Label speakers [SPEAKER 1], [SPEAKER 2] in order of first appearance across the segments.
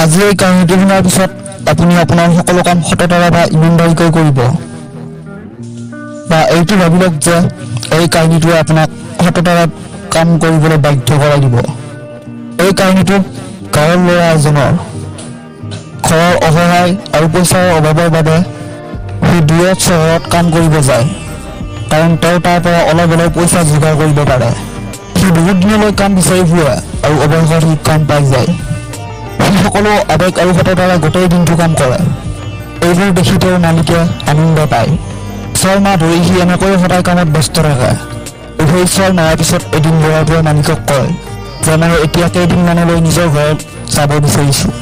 [SPEAKER 1] আজি এই কাহিনীটো শুনাৰ পিছত আপুনি আপোনাৰ সকলো কাম সততাৰে বা ইমানদাৰিকৈ কৰিব বা এইটো ভাবি লওক যে এই কাহিনীটোৱে আপোনাক সততাৰে কাম কৰিবলৈ বাধ্য কৰাই দিব। এই কাহিনীটো গাঁৱৰ ল'ৰা এজনৰ। ঘৰৰ অসহায় আৰু পইচাৰ অভাৱৰ বাবে সি দূৰত চহৰত কাম কৰিব যায়, কাৰণ তেওঁ তাৰ পৰা অলপ হ'লেও পইচা যোগাৰ কৰিব পাৰে। সি বহুত দিনলৈ কাম বিচাৰি ফুৰে আৰু অৱশেষত সি কাম পাই যায়। সি সকলো আৱেগ আৰু সততাৰে গোটেই দিনটো কাম কৰে। এইবোৰ দেখি তেওঁৰ মালিকে আনন্দ পায়। 6 মাহ ধৰি সি এনেকৈয়ে সদায় কামত ব্যস্ত থাকে। সেই 6 মাহৰ পিছত এদিন ল'ৰাটোৱে মালিকক কয় যে মই এতিয়া কেইদিনমানলৈ নিজৰ ঘৰত যাব বিচাৰিছোঁ।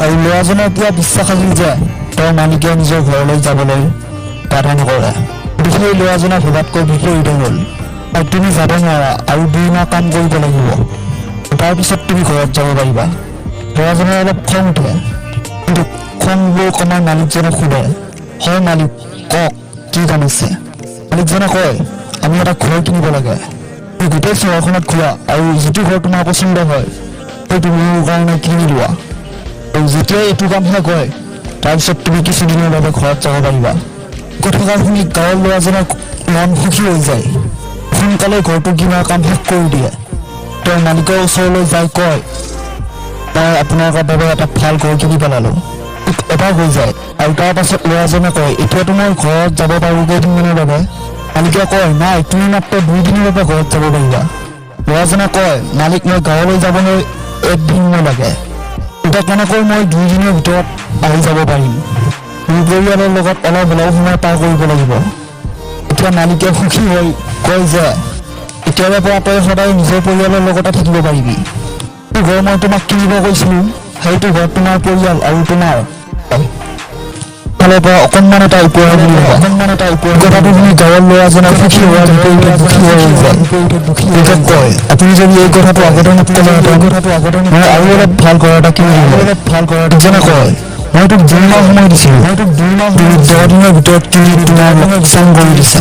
[SPEAKER 1] আৰু ল'ৰাজনৰ পুৰা বিশ্বাস আছিল যে তেওঁৰ মালিকে নিজৰ ঘৰলৈ যাবলৈ বাধা নকৰে। কিন্তু সেই ল'ৰাজনে ভবাতকৈ বিপৰীতে হ'ল আৰু তুমি যাব নোৱাৰা আৰু 2 মাহ কাম কৰিব লাগিব, তাৰপিছত তুমি ঘৰত যাব পাৰিবা। ল'ৰাজনৰ অলপ খং উঠে, কিন্তু খংবোৰ কমাই মালিকজনক সোধে, "হয় মালিক, কওক, কি কাম আছে?" মালিকজনে কয়, "আমি এটা ঘৰ কিনিব লাগে। তুমি গোটেই চহৰখনত ঘূৰা আৰু যিটো ঘৰ তোমাৰ পচন্দ হয়, সেইটো মোৰ কাৰণে কিনি লোৱা। আৰু যেতিয়াই এইটো কাম শেষ হয়, তাৰপিছত তুমি কিছুদিনৰ বাবে ঘৰত যাব পাৰিবা।" কথাষাৰ শুনি গাঁৱৰ ল'ৰাজনৰ মন সুখী হৈ যায়। সোনকালে ঘৰটো কিনাৰ কাম শেষ কৰি দিয়ে। তেওঁ মালিকৰ ওচৰলৈ যাই কয়, "মই আপোনাৰ বাবে এটা ভাল ঘৰ কিনি পেলালো।" অবাক হৈ যায়। আৰু তাৰ পাছত ল'ৰাজনে কয়, "এতিয়াতো মই ঘৰত যাব পাৰোঁ কেইদিনমানৰ বাবে।" মালিকে কয়, "নাই, তুমি মাত্ৰ 2 দিনৰ বাবে ঘৰত যাব পাৰিবা।" ল'ৰাজনে কয়, "মালিক, মই গাঁৱলৈ যাবলৈ একদিন লাগে। এতিয়া কেনেকৈ মই 2 দিনৰ ভিতৰত আহি যাব পাৰিম? মোৰ পৰিয়ালৰ লগত অলপ হ'লেও সময় পাৰ কৰিব লাগিব।" এতিয়া মালিকে সুখী হৈ কয় যে এতিয়াৰে পৰা তই সদায় নিজৰ পৰিয়ালৰ লগতে থাকিব পাৰিবি। যিটো ঘৰ মই তোমাক কিনিব কৈছিলোঁ, সেইটো ঘৰ তোমাৰ পৰিয়াল আৰু তোমাৰ ফালৰ পৰা অকণমান এটা উপহাৰ বুলি ভাবা।" অকণমান এটা উপহাৰ। কথাটো শুনি গাঁৱৰ ল'ৰাজনে সুখী হোৱাৰ বিপৰীতে দুখী হৈ যায়। দেউতাক কয়, "আপুনি যদি এই কথাটো আগতে মোক ক'লেহেঁতেন, কথাটো আগতে মই আৰু অলপ ভাল ঘৰ এটা কিনি দিলোঁ।" অলপ ভাল ঘৰ এটা। জনে কয়, "মই তোক 2 মাহ সময় দিছিলোঁ। মই তোক 2 মাহ, তুমি 10 দিনৰ ভিতৰত কিনি তোমাৰ লোকচান কৰি দিছা।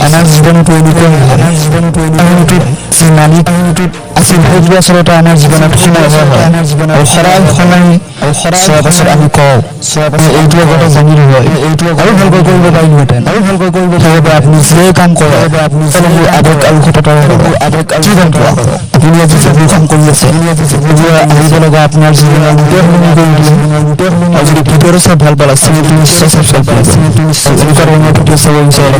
[SPEAKER 1] আমাৰ জীৱনটো এনেকুৱাই হয়। আমাৰ জীৱনটো কাহিনীটোত যি মালিক কাহিনীটোত আছিল, সেইটো আচলতে আমাৰ জীৱনত সময় হয়। আমাৰ জীৱনত আৰু সদায় সময় আৰু সদায় চোৱাৰ পাছত আমি কওঁ, চোৱাৰ পাছত এইটো আগতে জানিলো হয়, এইটো আৰু ভালকৈ কৰিব পাৰিলোহেঁতেন, আৰু ভালকৈ কৰিব। সেইবাবে আপুনি যিয়েই কাম কৰে, আপুনি সকলোবোৰ আৱেগ আৰু সততাৰে আৱেগ আৰু কি গম পোৱা, আপুনি আজি যিবোৰ কাম কৰি আছে, সেইবোৰ আহিব লগা আপোনাৰ জীৱনৰ গোটেই সলনি কৰি দিয়ে। গোটেই সলনি। আৰু যদি ভিডিঅ'টো চাই ভাল পালা, চেনেলটো নিশ্চয় ছাবস্ক্ৰাইব কৰিব। চেনেলটো নিশ্চয় এনেকুৱা ধৰণৰ ভিডিঅ' চাব বিচাৰিলে